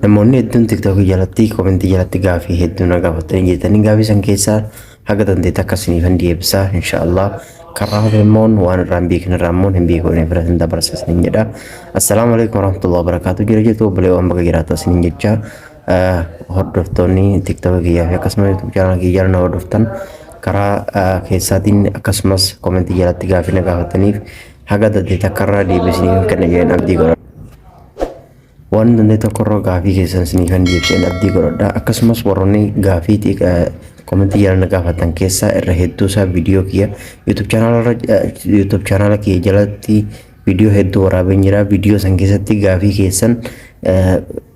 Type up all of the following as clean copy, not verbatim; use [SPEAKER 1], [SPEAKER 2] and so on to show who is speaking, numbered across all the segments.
[SPEAKER 1] Namoonni hedduun TikTokii jalatti, commentii jalatti gaafii hedduu na gaafatanii jirtanii, gaafii san keessaa haga dandeette akka isiniifan deebisaa inshaallah. Karaa hafe immoo waan irraa hin beekne irraa immoo hin beeku inni bira sin dabarsa isiniin jedha. Assalaamu alaikum warahmatullahi wabarakatuh. Jira jirtu obboleewwan, baga jiraata isiniin jecha. Hordoftoonni TikTokii kiyyaa fi akkasumas YouTube channel kiyyaa na hordoftan, karaa keessaatiin akkasumas commentii jalatti gaafii na gaafataniif haga dandeette akka irraa deebisanii kenna jedheen abdii godha. Waan danda'e tokkorra gaafii keessan isinii kan deebiseen abdii godhadha. Akkasumas warroonni gaafii commentii jala na gaafatan keessaa irra hedduu isaa viidiyoo kiyya YouTube channel kiyya jalatti viidiyoo hedduu waraabeen jira. Viidiyoo san keessatti gaafii keessan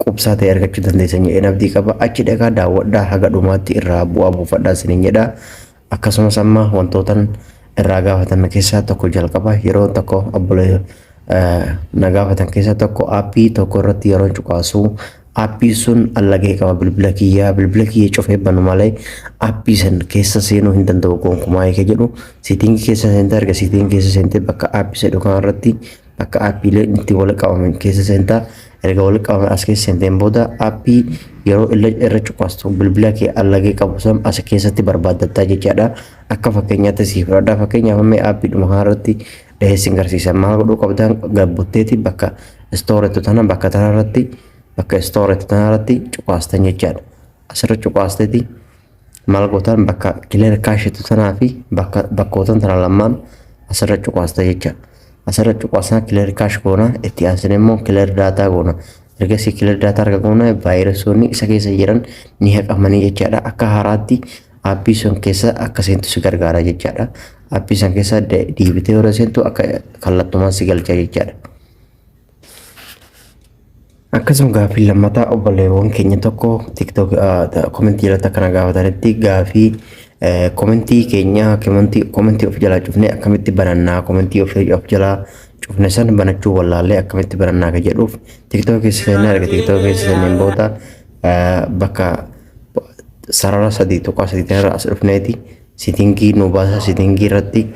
[SPEAKER 1] qubsaa ta'e argachuu dandeessan jedheen abdii qaba. Achi dhaqaa daawwadhaa, haga dhumaatti irraa bu'aa buufadhaa isiniin jedha. Akkasumas amma wantootan irraa gaafatame keessaa tokko jalqaba. Yeroo tokko obbolee na gaafatan keessaa tokko, appii tokko irratti yeroo cuqaasu appii sun allagee qaba bilbila kiyyaa, bilbila kiyya cufee banu malee appii san keessa seenuu hin danda'u gonkumaa eege jedhu. Settingii keessa seentee, erga settingii keessa seentee bakka appii jedhu kanarratti, bakka appiileen itti wal qabaman keessa seentaa. Erga wal qabaman as keessa seenteen booda appii yeroo irra cuqaastu bilbila kee allagee qabu san as keessatti barbaaddattaa jechaadha. Akka fakkeenyaatti sii fudhadhaa. Fakkeenyaaf amma appiidhuma kanarratti dhiyeessin garsiisa. Maal godhuu qabdan? Gabbutteeti bakka storeettu tana, bakka tanarratti, bakka storeettu tanarratti cuqaastan jechaadha. Asirra cuqaasteeti maal gootan? Bakka clear cacheettu tanaa fi bakka bakkootan tana lamaan asirra cuqaasta jecha. Asirra cuqaasnaa clear cache goona, itti aansine immoo clear data goona. Ergasii clear data arga goona, vaayiresoonni isa keessa jiran ni haqamanii jechaadha. Akka haaraatti appii sun keessa akka seentu si gargaara jechaadha. Appii san keessa deebitee yeroo seentu akka kallattumaan si galcha jechaadha. Akkasuma gaaffii lammataa obboleewwan keenya tokko TikTok commentii irratti akkana gaafatanitti, gaafii commentii keenya, commentii of jalaa cufnee akkamitti banannaa, commentii of jalaa cufne san banachuu wallaallee akkamitti banannaa ka jedhuuf, TikTok keessa seennee, erga TikTok keessa seenneen booda bakka sarara 3.3 irra as dhufneeti settingii nu baasa. Settingii irratti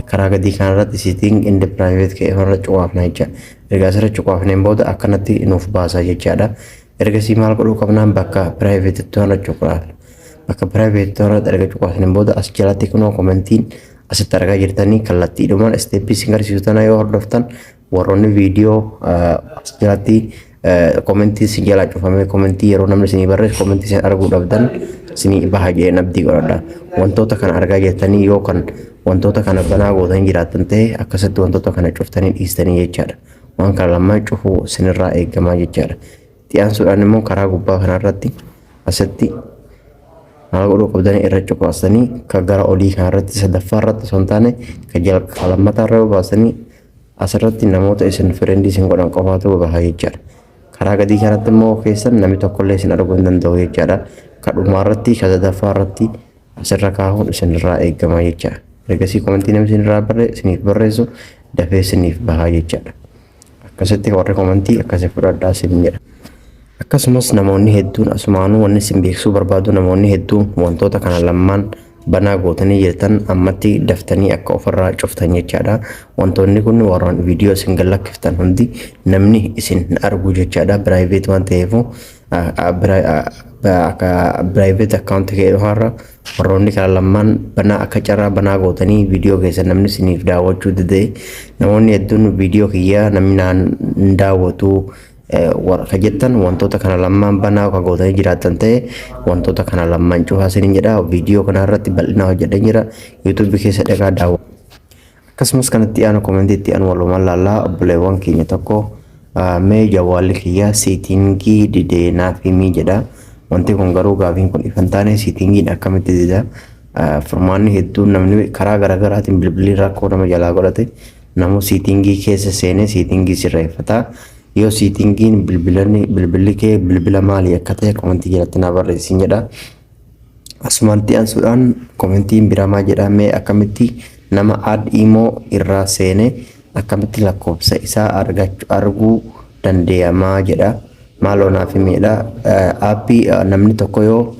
[SPEAKER 1] karaa gadii kanarratti setting and privacy ka'e irra cuqaafna jecha. Erga asirra cuqaafneen booda akkanatti nuuf baasa jechaadha. Ergasii maal godhuu qabnaan? Bakka privacy irra cuqaafna. Bakka privacy irratti erga cuqaafneen booda as jalatti kunoo commentiin asitti argaa jirtanii kallattiidhumaan steppii isin agarsiisu tana yoo hordoftan, warroonni viidiyoo as jalatti commentii isin jalaa cufamee, commentii yeroo namni isinii barreessu commentii isin arguu dhabdan isinii baha jedheen abdii godhadha. Wantoota kana argaa jirtanii yoo kan wantoota kana banaa gootanii jiraattan ta'e, akkasitti wantoota kana cuftanii dhiistanii jechaadha. Waan kana lamaan cufuu isinirraa eegamaa jechaadha. Itti aansuudhaan immoo karaa gubbaa kanarratti asitti maal godhuu qabdanii? Irra cuqaasanii ka gara olii kanarratti, sadaffaa irratti osoo hin taane ka jalqaba lammataa irra yoo baasanii, asirratti namoota isin friendii isin godhan qofaatu baha jechaadha. Karaa gadii kanatti immoo keessan namni tokkollee isin arguu hin danda'u jechaadha. Ka dhumaa irratti, ka sadaffaa irratti asirra kaahuun isinirraa eegama jechaadha. Ergasii commentii namni isinirraa isiniif barreessu dafee isiniif baha jechaadha. Akkasitti warri commentii akkasii fudhadhaa isin jedha. Akkasumas namoonni hedduun asumaanuu wanni isin beeksisuu barbaadu, namoonni hedduun wantoota kana lamaan banaa gootanii jirtan ammatti daftanii akka ofirraa cuftan jechaadha. Wantoonni kun warreen viidiyoo isin gallakkiftan hundi namni isin argu jechaadha. Private waan ta'eef, akka private accountii kee irra warroonni kana lamaan banaa akka carraa banaa gootanii viidiyoo keessan namni isiniif daawwachuu dide, namoonni hedduun viidiyoo kiyyaa namni naan hin daawwatu ka jettan, wantoota kana lamaan banaa ka gootanii jiraattan ta'e, wantoota kana lamaan cufaa isiniin jedha. Viidiyoo kana irratti bal'inaa hojjedhee jira, YouTubeii keessa dhaqaa daawwa. Akkasumas kanatti aanu, commentii itti aanu walumaan laallaa. Obboleewwan keenya tokko mee jawwaalli kiyyaa settingii didee naaf himii jedha. Wanti kun garuu gaafiin kun ifa hin taane, settingiin akkamitti dida? Furmaanni hedduun namni karaa garaagaraatiin bilbilli rakkoo nama jalaa godhate namu settingii keessa seenee settingii sirreeffata. Yoo settingiin bilbilli kee bilbila maalii akka ta'e commentii jalatti naa barreessin jedha. Asumatti aansuudhaan commentiin biramaa jedha, mee akkamitti nama add imo irraa seene akkamitti lakkoofsa isaa argachuu arguu dandeeyamaa jedha. Maaloo naaf himedha. Appii namni tokko yoo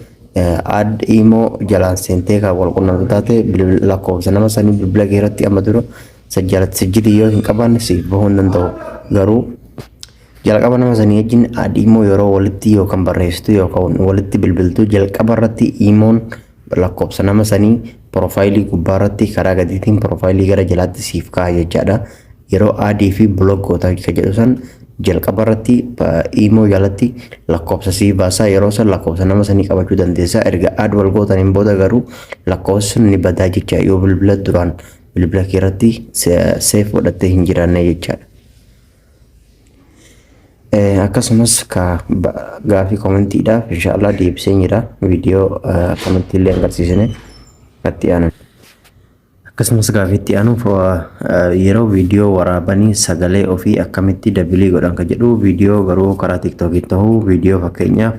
[SPEAKER 1] add imo jalaan seentee kan wal qunnamtu taate, lakkoofsa nama sanii bilbila kee irratti amma dura sajjalatti sijjilii yoo hin qabaanne siif bahuu hin danda'u. Garuu Jalqaba nama sanii wajjin imo yeroo walitti yookaan barreessitu yookaan walitti bilbiltu, jalqaba irratti imoon lakkoofsa nama sanii profile gubbaa irratti karaa gadiitiin profile gara jalaatti siif kaa'a jechaadha. Yeroo add fi block gootaa kan jedhu san, jalqaba irratti imo jalatti lakkoofsa siif baasaa. Yeroo san lakkoofsa nama sanii qabachuu dandeessa. Erga add wal gootaniin booda garuu lakkoofsi sun ni badaa jecha, yoo bilbila duraan bilbila kee irratti save godhattee hin jiraanne jechaadha. Akkasumas ka gaafii commentiidhaaf inshaallah deebisee jira, viidiyoo kanatti illee agarsiisne itti aanu. Akkasumas gaafii itti aanuuf, yeroo viidiyoo waraabanii sagalee ofii akkamitti double godhan ka jedhu, viidiyoo garuu karaa TikTokii ta'uu, viidiyoo fakkeenyaaf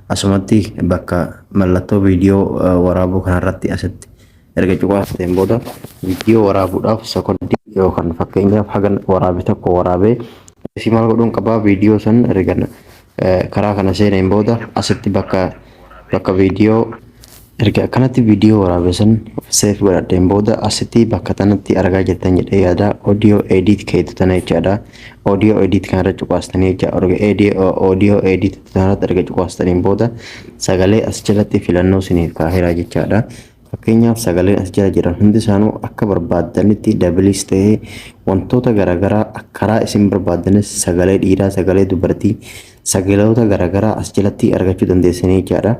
[SPEAKER 1] asumatti bakka mallattoo viidiyoo waraabuu kanarratti asitti erga cuqaasateen booda, viidiyoo waraabuudhaaf sekondii yookaan fakkeenyaaf haga waraabe tokko waraabee si maal godhuun qabaa, viidiyoo san erga karaa kana seeneen booda asitti bakka viidiyoo, erga akkanatti viidiyoo waraabe san save godhadheen booda, asitti bakka tanatti argaa jirtan jedhee yaada, audio edit keetu tana jechaadha. Audio edit kanarra cuqaastanii jecha. Erga audio edit kanarratti erga cuqaastaniin booda sagalee as jalatti filannoo isiniif kaaheera jechaadha. Fakkeenyaaf sagaleen as jala jiran hundi isaanuu akka barbaaddanitti doubleis ta'ee wantoota garaagaraa karaa isin barbaaddanis, sagalee dhiiraa, sagalee dubartii, sagaloota garaagaraa as jalatti argachuu dandeessanii jechaadha.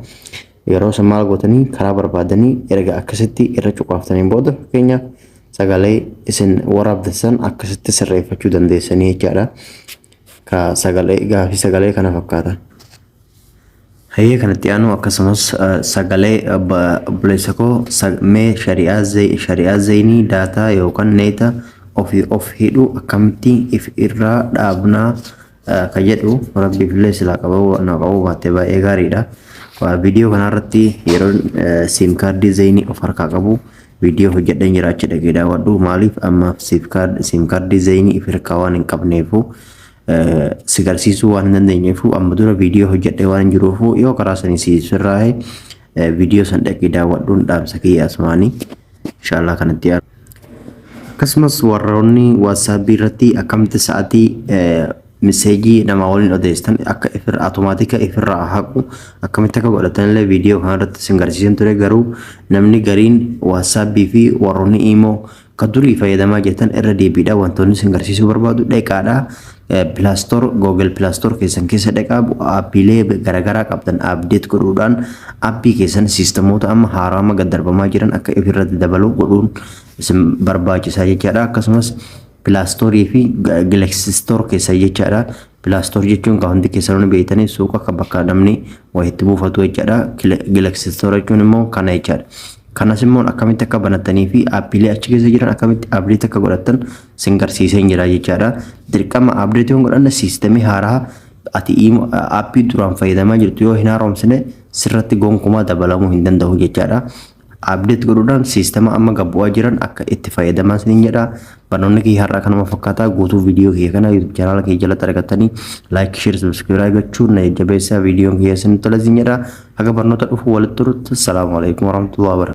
[SPEAKER 1] Yeroo san maal gootanii, karaa barbaadanii erga akkasitti irra cuqaaftaniin booda, fakkeenyaaf sagalee isin waraabdan akkasitti sirreeffachuu dandeessanii jechaadha. Ka sagalee gaafii sagalee kana fakkaata. Hayyee, kanatti aanu akkasumas sagalee obboleessa koo, mee shari'aa Zainii data yookaan neeta ofii of hidhu akkamitti if irraa dhaabnaa ka jedhu, rabbiif illee silaa qabuu na qabuu baatte baay'ee gaariidha. Viidiyoo kanarratti yeroo SIM card Zainii of harkaa qabu viidiyoo hojjedheen jira, achi dhaqee daawwadhu. Maaliif ammaaf SIM card Zainii if harkaa waan hin qabneefu si garsiisuu waan hin dandeenyeefu, amma dura viidiyoo hojjedhee waan hin jiruufu, yoo karaa sanii si sirraa'e viidiyoo san dhaqee daawwadhuun dhaamsa kiyya asumaanii inshaallah kanatti yaadu. Akkasumas warroonni WhatsAppii irratti akkamitti sa'aatii message nama waliin odeessitan akka ifirra automatic ifirraa haqu akkamitti akka godhatan illee viidiyoo kanarratti isin garsiisan ture. Garuu namni gariin WhatsAppii fi warroonni imo ka durii fayyadamaa jirtan irra deebiidha wantoonni isin garsiisuu barbaadu, dheqaadha Play Store, Google Play Store keessan keessa dhaqaa, appiilee garaagaraa qabdan update godhuudhaan appii keessan systemoota amma haaraa amma gad darbamaa jiran akka ifirratti dabaluu godhuun isin barbaachisaa jechaadha. Akkasumas Play Storeii fi Galaxy Store keessa jechaadha. Play Store jechuun kan hundi keessanuu beektanii suuqa akka bakka namni wayitti buufatu jechaadha. Galaxy Store jechuun immoo kana jechaadha. Kanas immoo akkamitti akka banattanii fi appiilee achi keessa jiran akkamitti update akka godhattan sin garsiisee jira jechaadha. Dirqama update yoo godhanne systemii haaraa ati appii duraan fayyadamaa jirtu yoo hin haaromsine sirratti gonkumaa dabalamuu hin danda'u jechaadha. Update godhuudhaan systema amma gabbu'aa jiran akka itti fayyadamaa isiniin jedha. Barnoonni kiyya har'aa kanuma fakkaataa. Guutuu viidiyoo kiyya kana YouTube channel kiyya jalatti argattanii like, share, subscribe gochuun na jajjabeessaa. Viidiyoon kiyya isin tola isin jedha. Haga barnoota dhufu walitti turutti, assalaamu alaikum warahmatullahi wabarakatuh.